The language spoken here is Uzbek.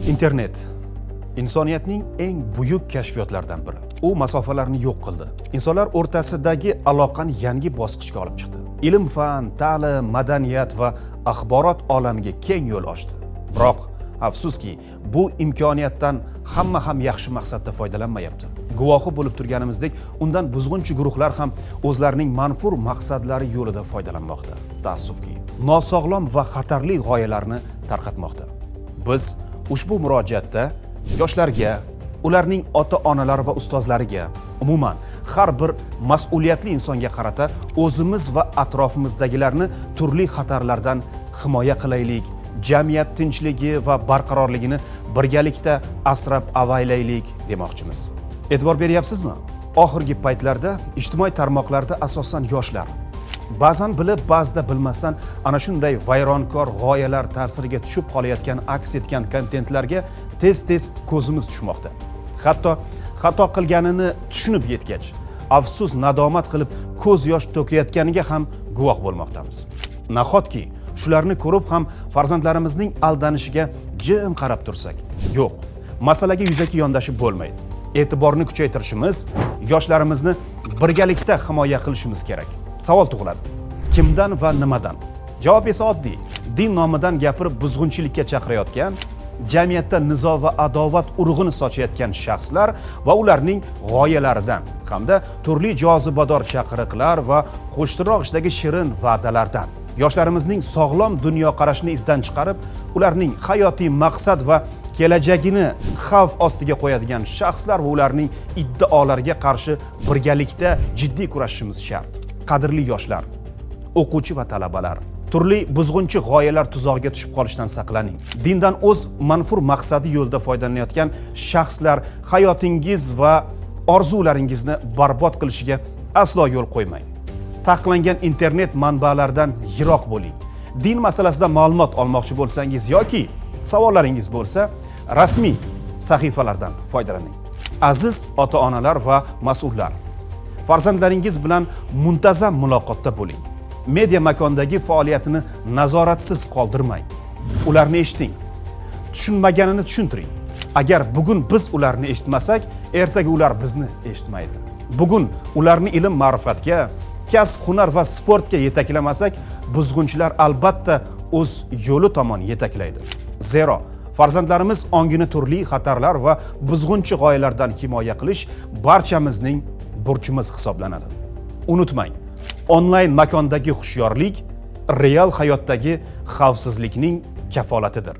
Internet insoniyatning eng buyuk kashfiyotlaridan biri. U masofalarni yo'q qildi. Insonlar o'rtasidagi aloqani yangi bosqichga olib chiqdi. Ilm, fan, ta'lim, madaniyat va axborot olamiga keng yo'l ochdi. Biroq afsuski, bu imkoniyatdan hamma ham yaxshi maqsadda foydalanmayapti. Guvohi bo'lib turganimizdek, undan buzg'unchi guruhlar ham o'zlarining manfur maqsadlari yo'lida foydalanmoqda. Taassufki, nosog'lom va xatarli g'oyalarni tarqatmoqda. Biz ushbu murojaatda yoshlarga, ularning ota-onalari va ustozlariga, umuman har bir mas'uliyatli insonga qarata o'zimiz va atrofimizdagilarni turli xatarlardan himoya qilaylik, jamiyat tinchligi va barqarorligini birgalikda asrab avaylaylik demoqchimiz. E'tibor beryapsizmi? Oxirgi paytlarda ijtimoiy tarmoqlarda asosan yoshlar ba'zan bilib, ba'zida bilmasdan ana shunday vayronkor g'oyalar ta'siriga tushib qolayotgan, aks etgan kontentlarga tez-tez ko'zimiz tushmoqda. Hatto xato qilganini tushunib yetgach, afsus nadomat qilib ko'z yosh to'kayotganiga ham guvoh bo'lmoqdamiz. Nahotki shularni ko'rib ham farzandlarimizning aldanishiga jim qarab tursak? Yo'q, masalaga yuzaki yondashib bo'lmaydi. E'tiborni kuchaytirishimiz, yoshlarimizni birgalikda himoya qilishimiz kerak. Savol tug'iladi: kimdan va nimadan? Javob esa oddiy: din nomidan gapirib buzg'unchilikka chaqirayotgan, jamiyatda nizo va adovat urug'ini sochayotgan shaxslar va ularning g'oyalaridan hamda turli jozibador chaqiriqlar va qo'shtirnoq ichidagi shirin va'dalardan. Yoshlarimizning sog'lom dunyoqarashini izdan chiqarib, ularning hayotiy maqsad va kelajagini xavf ostiga qo'yadigan shaxslar va ularning iddaolariga qarshi birgalikda jiddiy kurashishimiz shart. Qadrli yoshlar, o'quvchi va talabalar, turli buzg'unchi g'oyalar tuzog'iga tushib qolishdan saqlaning. Dindan o'z manfur maqsadi yo'lida foydalanayotgan shaxslar hayotingiz va orzularingizni barbod qilishiga aslo yo'l qo'ymang. Taqiqlangan internet manbalaridan yiroq bo'ling. Din masalasida ma'lumot olmoqchi bo'lsangiz yoki savollaringiz bo'lsa, rasmiy sahifalardan foydalaning. Aziz ota-onalar va mas'ullar, farzandlaringiz bilan muntazam muloqotda bo'ling. Media makondagi faoliyatini nazoratsiz qoldirmang. Ularni eshiting, tushunmaganini tushuntiring. Agar bugun biz ularni eshitmasak, ertaga ular bizni eshitmaydi. Bugun ularni ilm ma'rifatga, kasb hunar va sportga yetaklamasak, buzg'unchilar albatta o'z yo'li tomon yetaklaydi. Zero farzandlarimiz ongini turli xatarlar va buzg'unchi g'oyalardan himoya qilish barchamizning burchimiz hisoblanadi. Unutmang, onlayn makondagi hushyorlik real hayotdagi xavfsizlikning kafolatidir.